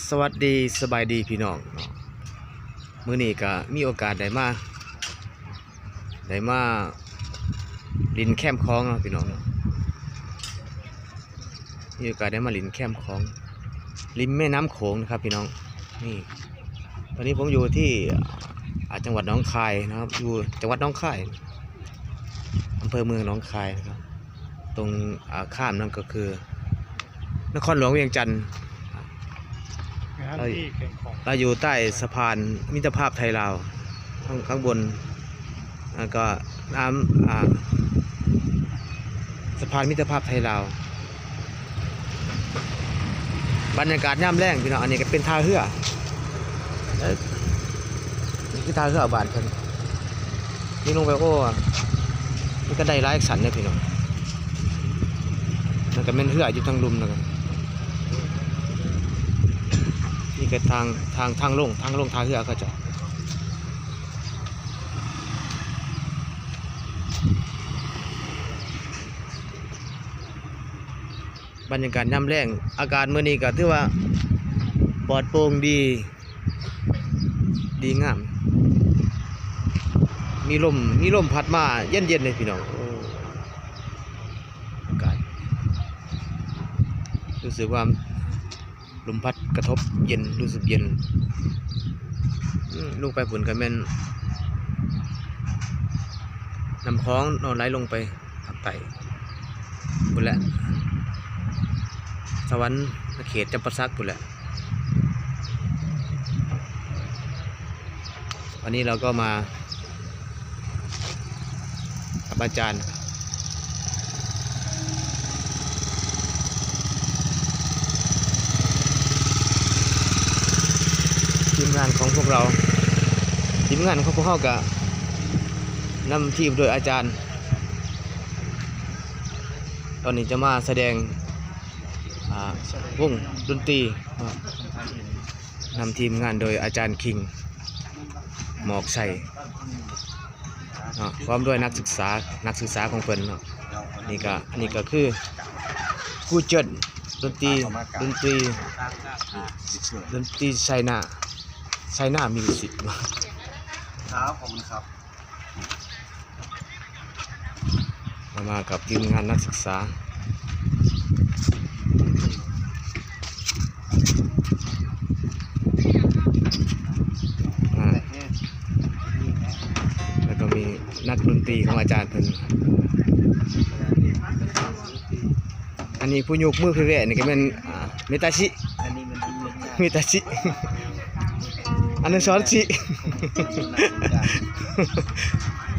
ສະຫວັດດີ ສະບາຍດີພີ່ນ້ອງເນາະ, ມື້ນີ້ກະມີໂອກາດໄດ້ມາ ໄດ້ມາຫຼິ້ນແຄມຂອງເນາະພີ່ນ້ອງເນາະ, ມີໂອກາດໄດ້ມາຫຼິ້ນແຄມຂອງ ລິມແມ່ນ້ຳໂຂງນະຄັບພີ່ນ້ອງ. ນີ້ ຕອນນີ້ຜົມຢູ່ທີ່ ອາ ຈັງຫວັດໜອງຄາຍນະຄັບ, ຢູ່ຈັງຫວັດໜອງຄາຍ ອຳເພີເມືອງໜອງຄາຍນະຄັບ. ຕົງ ອາ ຂ້າມນັ້ນກໍຄືນະຄອນຫຼວງວຽງຈັນ. ສະຖານທີ່ແຂ່ງຂັນ ລາວຢູ່ໃຕ້ສະພານມິດຕະພາບໄທລາວ ຂ້າງ ຂ້າງບົນ ແລ້ວກໍນ້ຳ ອາ ສະພານມິດຕະພາບໄທລາວ. ບັນຍາກາດຍາມແລງພີ່ນ້ອງ, ອັນນີ້ກໍເປັນທ່າເຮືອ ເອີ ນີ້ຄືທ່າເຮືອບ້ານເພິ່ນ. ນີ້ລົງໄປ ໂອ້ ມັນກໍໄດ້ຫຼາຍຊັ້ນເດ້ພີ່ນ້ອງ. ມັນກໍແມ່ນເຮືອຢູ່ທາງລຸ່ມ ແລ້ວກໍນີ້ກໍທາງ ທາງ ທາງລົງ ທາງລົງທ່າເຮືອເຂົາເຈົ້າ. ບັນຍາກາດຍາມແລງ ອາກາດມື້ນີ້ກໍຖືວ່າປອດໂປ່ງດີ ດີງາມ, ມີລົມ ມີລົມພັດມາເຢັນໆເດ້ພີ່ນ້ອງ. ໂອ້ ອາກາດ ຮູ້ສຶກວ່າລົມພັດກະທົບເຢັນ ຮູ້ສຶກເຢັນ. ອືມ ລົງໄປພຸ້ນກໍແມ່ນນ້ຳຂອງເນາະ ໄຫຼລົງໄປ ພາກໃຕ້ພຸ້ນແຫຼະ ສະຫວັນນະເຂດ ຈຳປາສັກພຸ້ນແຫຼະ. ວັນນີ້ເຮົາກໍມາກັບອາຈານ ທີມງານຂອງພວກເຮົາ ທີມງານຂອງພວກເຮົາກະນຳທີມໂດຍອາຈານ. ຕອນນີ້ຈະມາສະແດງ ອາ ວົງດົນຕີເນາະ, ນຳທີມງານໂດຍອາຈານຄິງ ໝອກໄຊເນາະ ພ້ອມດ້ວຍນັກສຶກສາ ນັກສຶກສາຂອງເພິ່ນເນາະ. ນີ້ກະ ອັນນີ້ກະຄືຄູເຈີນ ດົນຕີ ດົນຕີ ດົນຕີໄຊນາ ໄຊນາມິວສິກ. ครับ ขอบคุณครับ ເຮົາມາກັບທີມງານນັກສຶກສາ ອາ ແລ້ວກໍມີນັກດົນຕີຂອງອາຈານເພິ່ນ. ອັນນີ້ຜູ້ຍົກມືແວ່ໆນີ້ກໍແມ່ນ ອາ ເມຕາຊິ ອັນນີ້ແມ່ນ ເມຕາຊິ ອະນຸສອນຊິ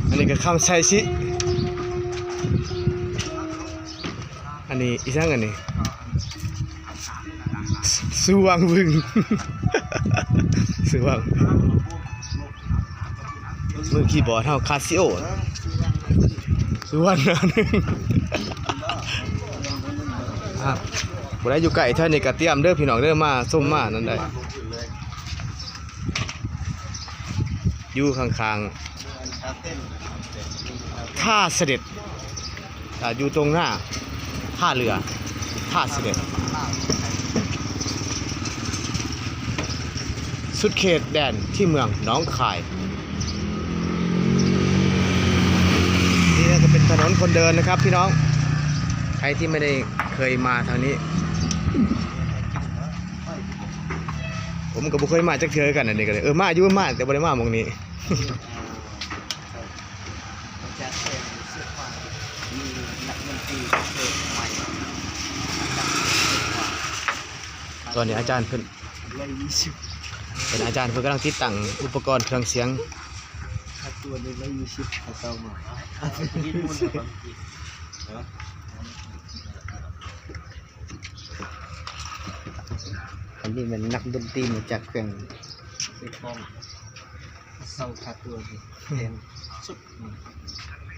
ອັນນີ້ກໍຄຳໄຊຊິ. ອັນນີ້ອີ່ຫຍັງອັນນີ້ ສ- ສວ່າງວຶ່ງ ສວ່າງ ມືຄີບອດເຮົາ ຄາຊິໂອ ສຸວັນນາໜຶ່ງ. ອ່າ ຜູ້ໃດຢູ່ໃກ້ແຖວນີ້ກໍຕຽມເດີພີ່ນ້ອງເດີ ມາຊົມມານັ້ນໄດ້ ຢູ່ຂ້າງໆທ່າສະເດັດ. ອ່າ ຢູ່ຕົງໜ້າທ່າເຮືອ ທ່າສະເດັດ ສຸດເຂດແດນທີ່ເມືອງໜອງຄາຍ. ນີ້ກໍເປັນຖະໜົນຄົນເດີນນະຄັບພີ່ນ້ອງ ໃຜທີ່ໄມ່ໄດ້ເຄີຍມາທາງນີ້ ຜົມກໍບໍ່ເຄີຍມາຈັກເທື່ອຄືກັນ. ອັນນີ້ກໍເລີຍ ເອີ ມາຢູ່ ມາ ແຕ່ບໍ່ໄດ້ມາໝ່ອງນີ້. ຈາກແຂວງເຊກວາງ ມີນັກດົນຕີເປີດໃໝ່ ຕອນນີ້ອາຈານເພິ່ນ ຮ້ອຍຊາວ ເປັນອາຈານເພິ່ນກຳລັງຕິດຕັ້ງອຸປະກອນເຄື່ອງສຽງ ຄ່າຕົວໜຶ່ງຮ້ອຍຊາວ ຄ່າເຊົ່າມາ. ອັນນີ້ແມ່ນນັກດົນຕີມາຈາກແຂວງເຊກວາງ ເຊົ່າຄ່າຕົວນີ້ແພງສຸດ.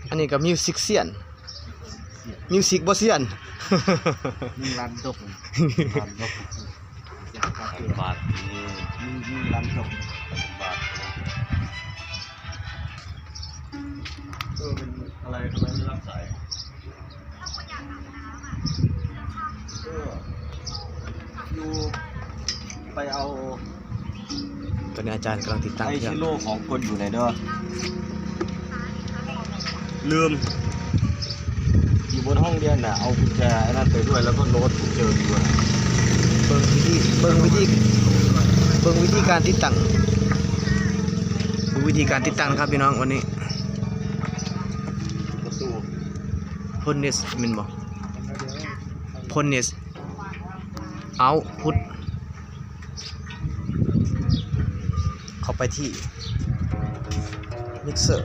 ອັນນີ້ກໍມິວສິກຊຽນ ມິວສິກບໍ່ຊຽນ ໜຶ່ງລ້ານດົກ ໜຶ່ງລ້ານດົກ ຢາກຄ່າຕົວບາດ ໜຶ່ງ ໜຶ່ງລ້ານດົກ ບາດ. ເອີ ເປັນອະໄລ ທຳໄມໄມ່ຮັບສາຍ? ເອີ ຢູ່ ໄປເອົາ ຕອນນີ້ອາຈານກຳລັງຕິດຕັ້ງເຄື່ອງ ໄອຊີໂລຂອງກົນຢູ່ໃນເດີ ລືມ ຢູ່ບົນຫ້ອງຮຽນນະ ເອົາກຸນແຈອັນນັ້ນໄປດ້ວຍ ແລ້ວກໍໂນ້ດກຸນເຈີຢູ່ຫັ້ນ ເບິ່ງວິທີ ເບິ່ງວິທີ ເບິ່ງວິທີການຕິດຕັ້ງ ເບິ່ງວິທີການຕິດຕັ້ງນະຄັບພີ່ນ້ອງ ວັນນີ້ ປະຕູ Furnace ແມ່ນບໍ່? Furnace Output ເຂົ້າໄປທີ່ Mixer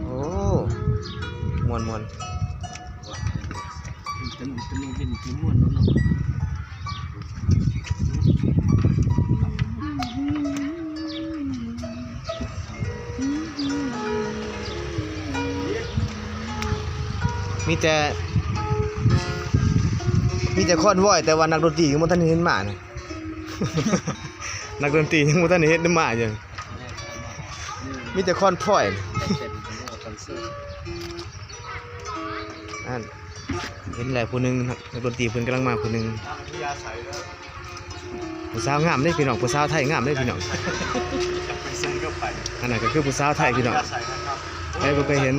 ໂອ້ ມ່ວນໆ ຕະໜຸ່ມຕະໜຸ່ມເຫັນຄືມ່ວນເນາະ ມີແຕ່ ມີແຕ່ຄອນວອຍ ແຕ່ວ່ານັກດົນຕີຍັງບໍ່ທັນເຫັນມານະ ນັກດົນຕີຍັງບໍ່ທັນເຫັນມາຢູ່ ມີແຕ່ຄອນພອຍ ອັນ ເຫັນແລ້ວຜູ້ໜຶ່ງ ນັກດົນຕີເພິ່ນກຳລັງມາຜູ້ໜຶ່ງ ຜູ້ສາວງາມເດ້ພີ່ນ້ອງ ຜູ້ສາວໄທງາມເດ້ພີ່ນ້ອງ ອັນນັ້ນກໍຄືຜູ້ສາວໄທພີ່ນ້ອງ ໃຜບໍ່ເຄີຍເຫັນ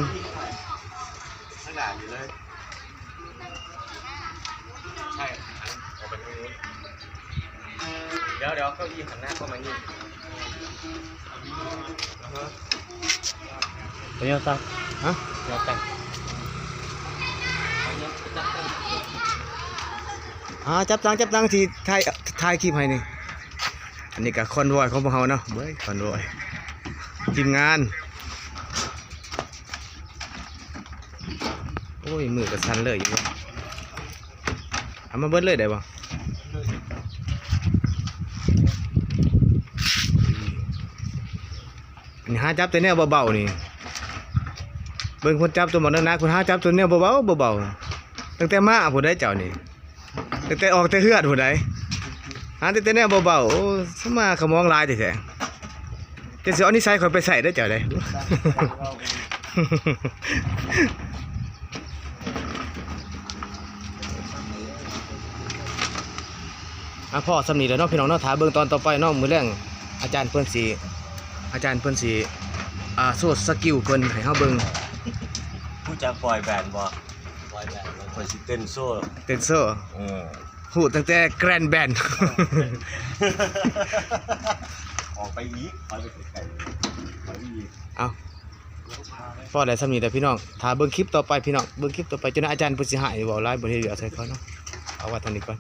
ດຽວໆ ເກົ້າอี้ຫັນໜ້າເຂົ້າມານີ້ ອາຮະ ໄປຍ່າງຕັ້ງ ຮະ ຍ່າງຕັ້ງ ອ່າ ຈັບຕັ້ງ ຈັບຕັ້ງ ຊິຖ່າຍ ຖ່າຍຄລິບໃຫ້ນີ້ ອັນນີ້ກໍຄອນວອຍຂອງພວກເຮົາເນາະ ເວີ້ຍ ຄອນວອຍ ທີມງານ ໂອ້ຍ ມືກໍສັ່ນເລີຍຢູ່ ເອົາມາເບິດເລີຍໄດ້ບໍ່? ອັນນີ້ຫາຈັບແຕ່ແນວເບົາໆນີ້ ເບິ່ງຄົນຈັບຕົວໝັກໜັກໆ ຄົນຫາຈັບຕົວແນວເບົາໆ ເບົາໆ ຕັ້ງແຕ່ມາພຸ້ນໄດ໋ເຈົ້ານີ້ ຕັ້ງແຕ່ອອກແຕ່ເຮືອນພຸ້ນໃດ໋ ຫາແຕ່ແນວເບົາໆ ໂອ້ ສະມາຂະໝອງຫຼາຍແທ້ໆ ຈະຊິເອົານິໄສຂ້ອຍໄປໃຊ້ເດີເຈົ້າເດີ. ອ່ະ ພໍສ່ຳນີ້ແຫຼະເນາະພີ່ນ້ອງເນາະ ຖ້າເບິ່ງຕອນຕໍ່ໄປເນາະ ມື້ແລງອາຈານເພິ່ນຊິ ອາຈານເພິ່ນຊິ ອ່າ ໂຊສະກິວເພິ່ນໃຫ້ເຮົາເບິ່ງ ຮູ້ຈັກບອຍແບນບໍ່? ຂ້ອຍຊິເຕັ້ນໂຊ ເຕັ້ນໂຊ ເອີ ຮູ້ຕັ້ງແຕ່ແກຣນແບນ ອອກໄປອີກ ໄປໄກໆ ໄປອີກ ເອົ້າ ພໍໄດ້ສ່ຳນີ້ແຫຼະພີ່ນ້ອງ ຖ້າເບິ່ງຄລິບຕໍ່ໄປພີ່ນ້ອງ ເບິ່ງຄລິບຕໍ່ໄປ ຈົນອາຈານເພິ່ນຊິຫາຍ ເວົ້າຫຼາຍບໍ່ໄດ້ເຫຼືອໃສ່ເຂົາເນາະ ເອົາໄວ້ເທົ່ານີ້ກ່ອນ.